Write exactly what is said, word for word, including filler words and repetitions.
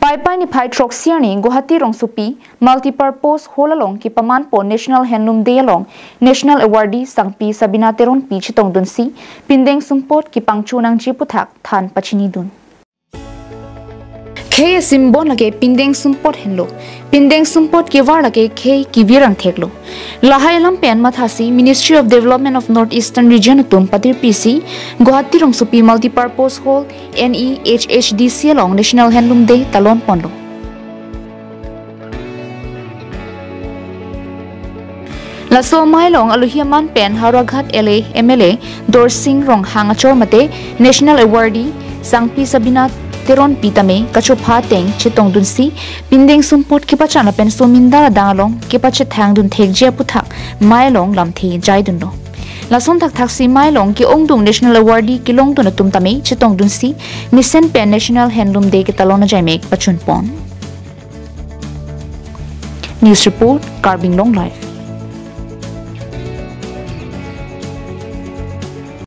Paipai niphai throksi arni Guwahati rongsopi Multipurpose Hall along kepamanpo National Handloom Day along National Awardee Sangpi Sabina Teronpi chetongdunsi pindeng sumpot kepangchonangji aputhak than pachinidun. Khei asymbol lake pindeng sumpot henlo. Pindeng sumpot kevar lake khei kevir angtheklo. Lahai alam pen mathasi Ministry of Development of North Eastern Region atum patirpisi Guwahati rongsopi Multipurpose Hall, N E H H D C along National Handloom Day talonponlo. Laso amei along alohi aman pen Howraghat L A M L A Dorsing Ronghang achor mate National Awardee Sangpi Sabina Teronpi tame kachopha ateng chetongdunsi pindeng sumpot kepachan lapen somindar adang along kepachethangdun thekji aputhak amei along lamthe jaidunlo. Lason thakthaksi amei along ke-ongdung National Awardee kelongdun atum tame chetongdunsi mesen pen National Handloom Day ketalon ajaimek pachunpon. News report, Karbi Anglong Live.